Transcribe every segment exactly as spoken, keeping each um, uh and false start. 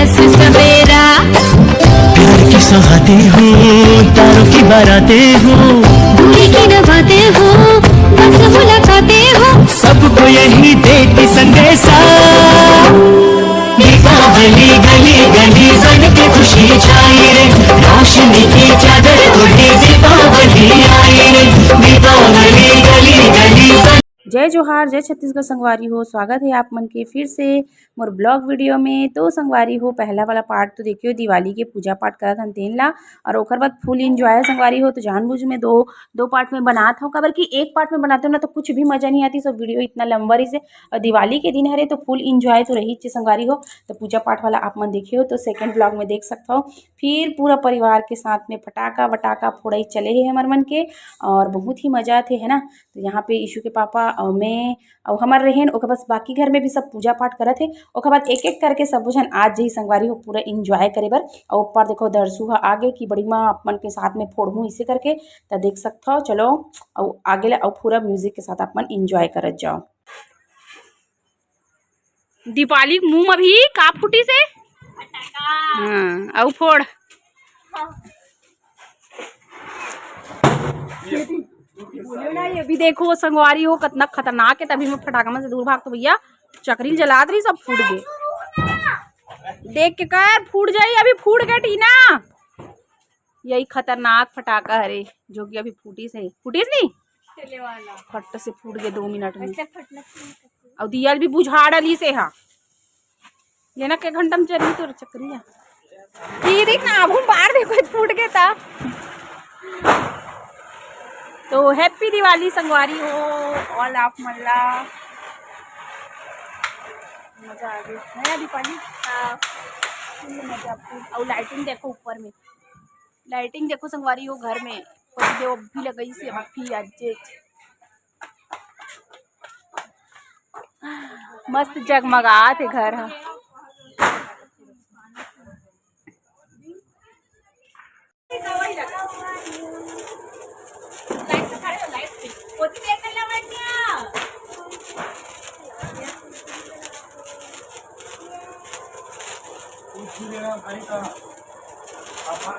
सवेरा। प्यार की सौगातें हो, तारों की बारातें हो, दूरी की न बातें हो, बस मुलाकातें हो। सबको यही देती संदेशा। दीपावली गली गली बन के खुशी छाई रे, रोशनी की चादर ओढ़े दीपावली आई रे। दीपावली गली गली बन जय जोहार, जय छत्तीसगढ़ संगवारी हो। स्वागत है आप मन के फिर से मोर ब्लॉग वीडियो में। तो संगवारी हो, पहला वाला पार्ट तो देखियो, दिवाली के पूजा पाठ करत हन तेन ला, और ओकर बाद फुल एंजॉय संगवारी हो। तो जानबूझ में दो दो पार्ट में बनात हूँ, काबर कि एक पार्ट में बनाते हो ना तो कुछ भी मजा नहीं आती, सब वीडियो इतना लंबा रही से। और दिवाली के दिन हरे तो फुल एंजॉय तो रही चे संगवारी हो। तो पूजा पाठ वाला आप मन देखे हो तो सेकंड ब्लॉग में देख सकते हो। फिर पूरा परिवार के साथ में फटाका वटाका फोड़ाई चले हे हमर मन के, और बहुत ही मजा आथे, है ना। तो यहाँ पे ईशु के पापा और मैं और हमर रहेन, ओकर बाद बाकी घर में भी सब पूजा पाठ करत हे। ओकर बाद एक एक करके सब झन आज जही संगवारी हो पूरा एंजॉय करे बर। और ऊपर देखो दरसू ह आगे कि बड़ी माँ आप मन के साथ में फोड़हूँ इसे करके, त देख सकथव। चलो, और आगे ला और पूरा म्यूजिक के साथ आप मन एंजॉय करत जाओ। दीपाली के मुंह में भी का फूटी से? हाँ, अउ फोड़। बोलियो ना, ये भी देखो संगवारी हो, कितना खतरनाक है। तभी मैं फटाका में से दूर भाग तो भैया चकरी जलात रही, सब फूट गए। देख के कर फूट जाई, अभी फूट गए टीना। यही खतरनाक फटाका हरे जो कि अभी फूटिस है। फूटिस नहीं? चले वाला। फट से फूट गए दो मिनट में। ऐसे फटना चाहिए। और दियल भी बुझा डाली से हा। लेना के घंटा में चली तो चक्रिया। ये देख ना, अब हम बाहर देखो, फूट गए था। तो हैप्पी दिवाली संगवारी हो, ऑल आप मन ला। मजा आ गई। नया दीपाली। हाँ। फुल मजा, फुल। और लाइटिंग देखो ऊपर में, लाइटिंग देखो संगवारी हो घर में। पतिदेव अभी लगाई से, अभी आज जे मस्त जगमगात हे घर ह।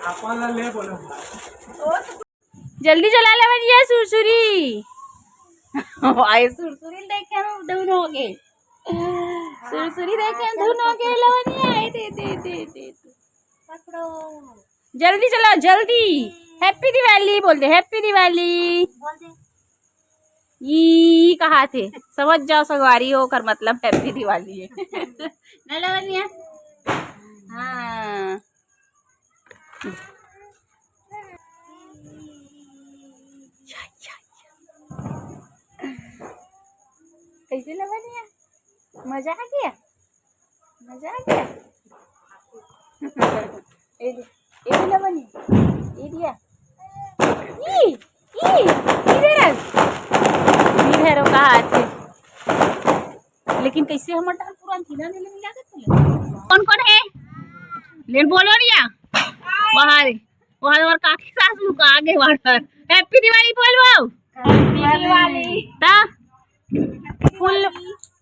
अपन ला ले बोलो। जल्दी चला ले भैया सुरसुरी। भाई सुरसुरी देखे हम धुन हो गए। सुरसुरी देखे हम धुन हो गए लवनिया। ए दे, दे, दे, दे, दे। पकड़ो। जल्दी चलाओ, जल्दी। हैप्पी दिवाली बोल दे, हैप्पी दिवाली। बोल दे। ई कहा थे, समझ जाओ संगवारी हो, ओकर मतलब हैप्पी दिवाली है। ना लवनिया? हाँ। कैसे लगा दिया? मजा आ गया, मजा आ गया। ए दे, ए दे लगा नहीं, ए दिया। ई, ई, ई दे रहा। ई दे रहा कहा आते। लेकिन कैसे हमर डाल पूरा अंधेरा में मिला के चले? कौन कौन है? लेन बोलो रिया। वहाँ रे। वहाँ और काकी सास लुका आगे वाटर। हैप्पी दिवाली बोल बाऊ। हैप्पी दिवाली। ता फुल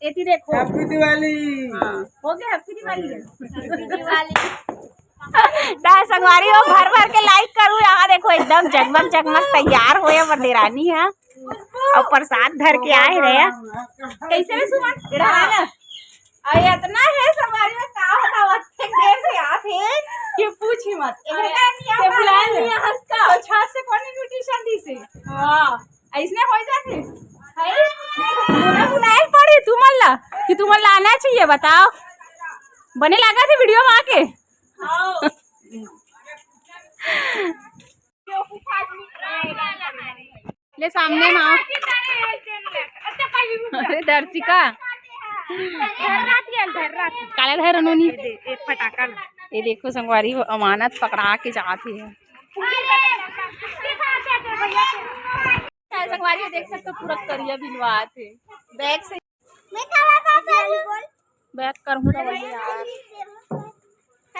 एती देखो। हैप्पी दिवाली। हाँ, हो गया हैप्पी दिवाली। हैप्पी दिवाली। ता संगवारी हो, भर भर के लाइक करू। यहाँ देखो एकदम जगमग जगमग तैयार होए बर देरानी है। और प्रसाद धर के आए रहे। कैसे रे सुमन? इधर आ ना। अरे इतना है संगवारी में, का बताओ, अतेक देर से आत हे कि पूछी मत। अरे, इनका नहीं ते आता बुलाया है। नहीं है हंस का। तो छत से कौन invitation दी से? हाँ, ऐसने हो जाते। है? तूने बुलाए पड़ी तुमन ला कि तुमन ला आना चाहिए, बताओ। बने लगा थे वीडियो में आके। हाँ। ले सामने मा। अरे दर्शिका। काला धर नोनी। एक फटाका ला। ये देखो संगवारी हो, अमानत पकड़ा के जात हे। संगवारी हो, देख सकते हो पूरा करिया बिलवात हे। बैग से। बैग करहूँ तो वही यार।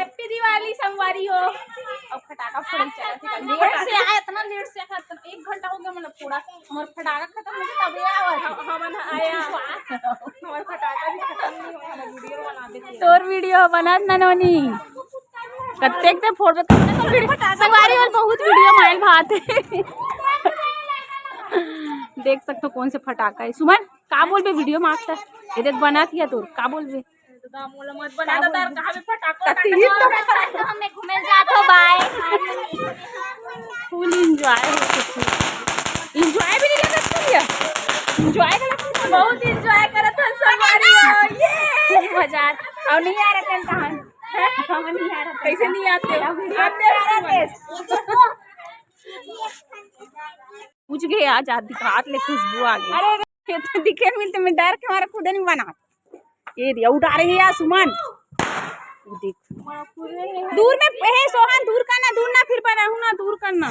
Happy Diwali संगवारी हो। अब फटाका फोड़े चलत हे। लेट से आए, इतना लेट से आए, इतना, एक घंटा हो गया, मतलब, थोड़ा हमर फटाका खत्म हो गया, तब ये आवत हे। हम, हमन आया। हमर फटाका भी खत्म नहीं हुआ, हमर वीडियो बना देते हैं। तोर वीडियो बनत ना नोनी। कत्तेक ते फोड़बे, कत्तेक ते वीडियो। संगवारी हो बहुत वीडियो माइल भात हे। देख सकथो कौन से फटाका हे। सुमन, का बोलबे वीडियो में आके? ये देख बनत हे तोर, का बोलबे? एकदम मोला मत बना, दादा, कहाँ भी फटाका कति ही तो हमने घूमे जात हो, बाय। Full enjoy हो सकथे। Enjoy भी नहीं लगत भैया, enjoy का लगत हे। बहुत enjoy करत हन संगवारी हो, ये मजा आत। अउ नहीं आ रहा कहाँ? हम नहीं आ रहा। कैसे नहीं आते हो? आते हो। पूछ गए आज, आज दिखात ले खुशबू आ गई। अरे, ये तो दिखे मिलते, मैं डर के मारे खुदे नहीं बना। ये दिया, उठा रही है सुमन। वो देख। दूर में, हे सोहन, दूर करना, दूर ना, फिर बनाहूँ ना, दूर करना।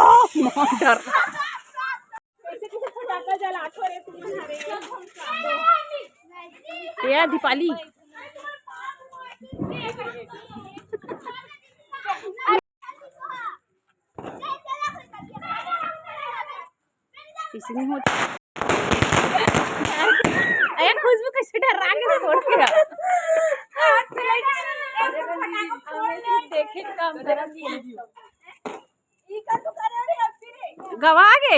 ओह, मां, डर। ये दीपाली। किसी नहीं होती। अरे खुशबू कैसे डरा के छोड़ के आ? देखे काम करत हे। गवा गे।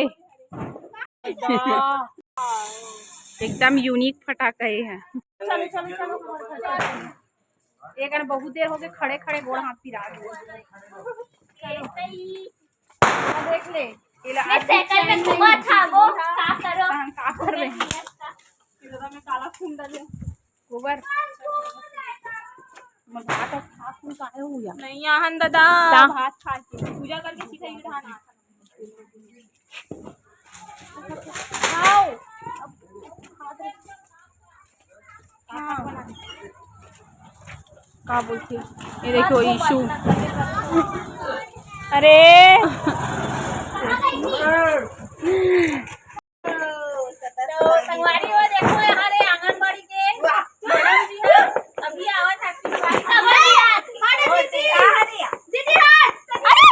एकदम unique फटाका हे। चलो, चलो, चलो। ये कन बहुत देर हो गए खड़े खड़े, गोड़ हाथ पिरा गए। देख ले, ये ला मैं आज साइकिल में घुमा था, वो का करो? हम का करबे? ये दादा में काला खून डाले। गोबर। मैं भात और खा खून काहे हो गया? नहीं आहन दादा, का? भात खा के पूजा करके सीधा इधर आना। आओ। हाँ। का बोलथे? ये देखो ईशु। अरे। तो संगवारी हो, देखो यहाँ रे आंगनबाड़ी के मैडम जी ह, अभी आवत हे। दीदी, दीदी, हाँ। अरे,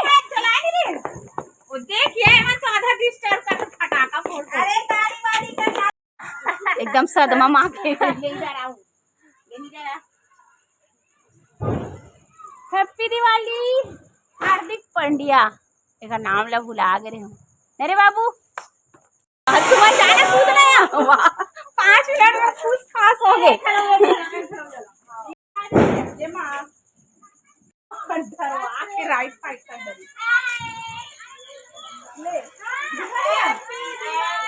वो देखिए, एमन तो आधा disturb कर फटाका फोड़ दे। अरे, गाड़ी वाड़ी का क्या? एकदम सदमा माँ के। यही जा रहा हूँ, यही जा रहा। Happy Diwali, Hardik Pandya. एकर नाम ला भुला गे रहे हूँ। अरे बाबू, आज सुबह जाना कूद रहे हैं। वाह, पाँच मिनट में फूस फास हो गए। ये माँ। डरवा के right side कर दे। ले।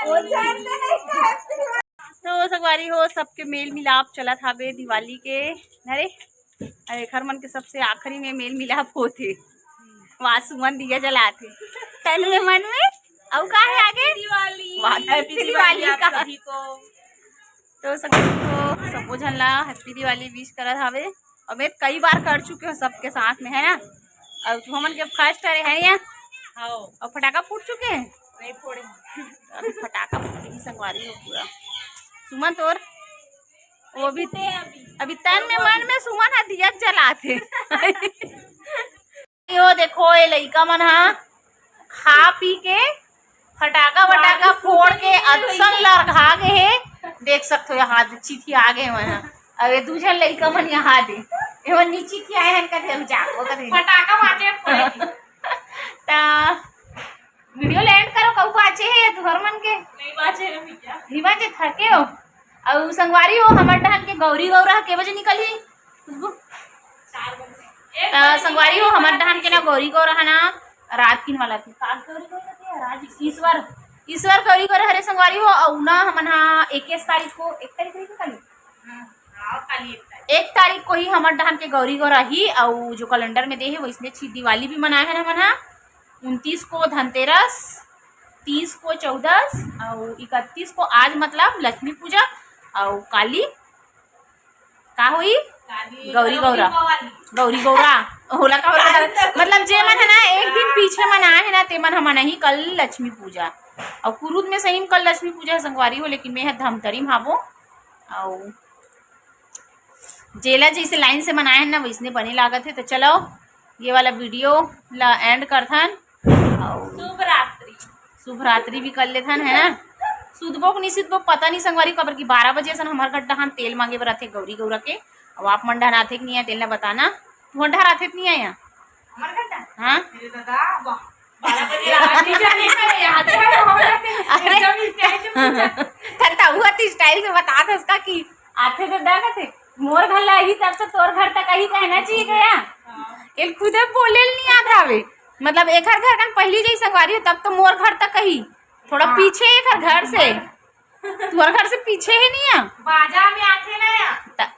वो जानते नहीं का है। तो संगवारी हो, सबके मेल मिलाप चलत हावे दिवाली के। अरे, अरे, घर मन के सबसे आखिरी में मेल मिलाप होथे। वहाँ सुमन दिया जलाथे। तन में मन में, अउ का हे आगे? दिवाली। वाह, Happy Diwali आप का। सभी को। तो संगवारी हो, सबो झन ला Happy Diwali wish करत हावे। अउ मैं कई बार कर चुके हूँ सबके साथ में, है ना? अउ तुमन के first हरे, है ना? हाँ। अउ फटाका फूट चुके हैं? नहीं फोड़े। अभी फटाका फूटे ही संगवारी हो पूरा। सुमन तोर? वो अभी, अभी तन में मन में सुमन ह दिया जलाथे। यो देखो, ये लइका मन ह खा पी के फटाका वटाका फोड़ के अतसन लरघा गे हे। देख सकथो, यहाँ चिथिया गे हे। अउ ये दू झन लइका मन यहाँ दे, एमन नी चिथियाए हन कथे, अउ जागो कथे। फटाका बाजे फोड़े। त video ल end करो, कहूँ बाचे हे तुहर मन के? नहीं बाचे हे भैया। नहीं बाचे, थके हो? अउ संगवारी हो, हमर डहन के गौरी गौरा के बजे निकलही? खुशबू? चार बजे। त संगवारी हो, हमर डहन के ना गौरी गौरा ह ना रात किन वाला थे। का गौरी गौरा थे? राज ईश्वर, ईश्वर गौरी गौरा हरे संगवारी हो। अउ ना हमन हा इक्कीस तारीख को, एक तारीख रही काली? हाँ, हाँ, काली एक तारीख। एक तारीख को ही हमर डहन के गौरी गौरा ही, अउ जो calendar में दे हे वैसने छी दिवाली भी मनाए हन हमन हा। उनतीस को धनतेरस, तीस को चौदस, अउ इकतीस को आज मतलब लक्ष्मी पूजा, अउ काली का होई? काली गौरी गौरा। गौरी गौरा। होला का होला? काली तो मतलब जे मन है ना एक दिन पीछे मनाए है ना, ते मन हमन ही कल लक्ष्मी पूजा। अउ कुरुद में सही में कल लक्ष्मी पूजा है संगवारी हो, लेकिन मैं ह धमतरी में हाबो। अउ जेला जैसे लाइन से बनाए हैं ना, वैसने बने लागत है। तो चलो, ये वाला वीडियो ला एंड करथन। शुभ रात्रि। शुभ रात्रि भी कर लेथन, है ना? सुतबो कि नहीं सुतबो, पता नहीं संगवारी, काबर कि बारह बजे असन हमर घर डहान तेल मांगे बर आथे गौरी गौरा के। अब आप मन डहान आथे कि नहीं आए, तेल ला बताना। तुहर डहान आथे कि नहीं आए? हमर घर डहान? हाँ। अरे दादा, वाह। बारह बजे रात नहीं जाने का, यहाँ आते हैं, हम आते हैं। अरे। एकदम style से पूछा। तब हुआ तो style से बता दे उसका कि आथे तो दा कथे, मोर घर ला आही तब तो तोर घर तक आही कहना चाहिए गया। हाँ। एल खुदे बोले ल नहीं आत हवे। मतलब एकर घर कन पहली जई संगवारी हो, तब तो मोर घर तक आही, थोड़ा हाँ। पीछे एकर घर से, तोर घर से पीछे ही नहीं है। बाजा में आथे ना या। त-,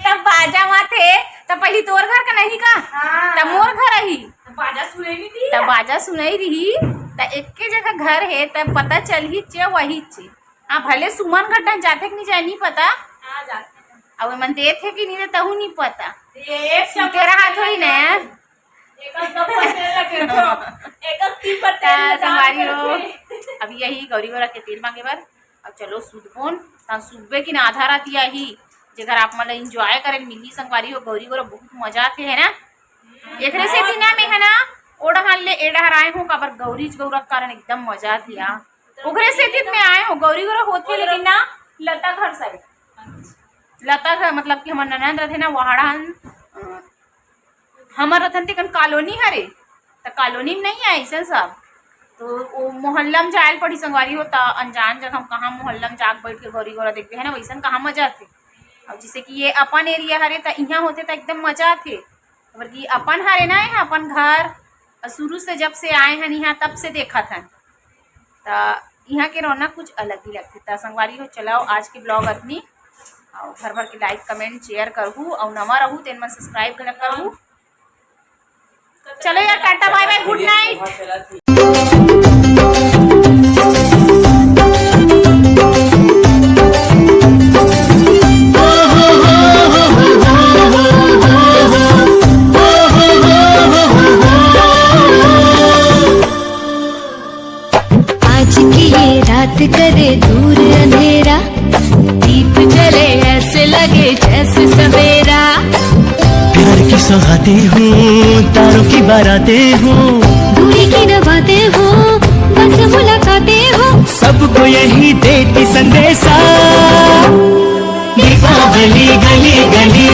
तब बाजा में आथे, तब पहली तोर घर का नहीं का? हाँ। तब मोर घर आही। तो बाजा सुनई नहीं थी तब या? बाजा सुनई रही, त एके जगह घर है, तब पता चलही चे वही चे। हाँ, भले सुमन घर डहन जाथे कि नहीं जाए, नहीं पता। हाँ, जाथे। अब मन देथे कि नहीं देथे, तहू नहीं पता। ये एक सुते रहा थोड़ी ना। एक एक दम पटेल लगे तो, एक एक की पटेल त लगा संगवारी हो, करके। अब यही गौरी गौरा के तेल मांगे बर। अब चलो सुतबोन, त सुतबे कि ना आधा रात आही, जेकर आप मन ला enjoy करे मिलही संगवारी हो। गौरी गौरा बहुत मजा आथे, है ना? एकरे सेती ना मैं है ना, ओ डहान ले ए डहार आए हूँ, काबर गौरी गौरा के कारण एकदम मजा आथे। ओकरे सेती मैं आए हूँ, गौरी गौरा होथे, लेकिन ना लता घर side। लता घर मतलब कि हमर ननद रथे ना, वहाँ डहान, अ, हमर रथन तेकन कॉलोनी हरे, त कॉलोनी में नहीं आए ऐसन सब। तो वो मोहल्ला में जाए ल पड़ी संगवारी हो, त अनजान जगह हम कहाँ मोहल्ला में जाके बैठ के गौरी गौरा देखबे, है ना, वैसन कहाँ मजा आथे। अब जैसे कि ये अपन area हरे, त इहाँ होथे त एकदम मजा आथे, काबर कि अपन हरे ना, ये अपन घर, और शुरू से जब से आए हन इहाँ, तब से देखत हन। त इहाँ के रौनक कुछ अलग ही लगथे। त संगवारी हो, चलाओ आज के vlog अतनी, और भर भर के like, comment, share करहू, और नवा रहू तेन मन subscribe घलक करहू। चलो यार, Tata, bye bye, good night। आज की ये रात करे दूर अंधेरा, दीप जले ऐसे लगे जैसे सवेरा। प्यार की सौगातें हो, तारों की बारातें हो, दूरी की न बातें हो, बस मुलाकातें हो। सबको यही देती संदेशा, दीपावली गली गली।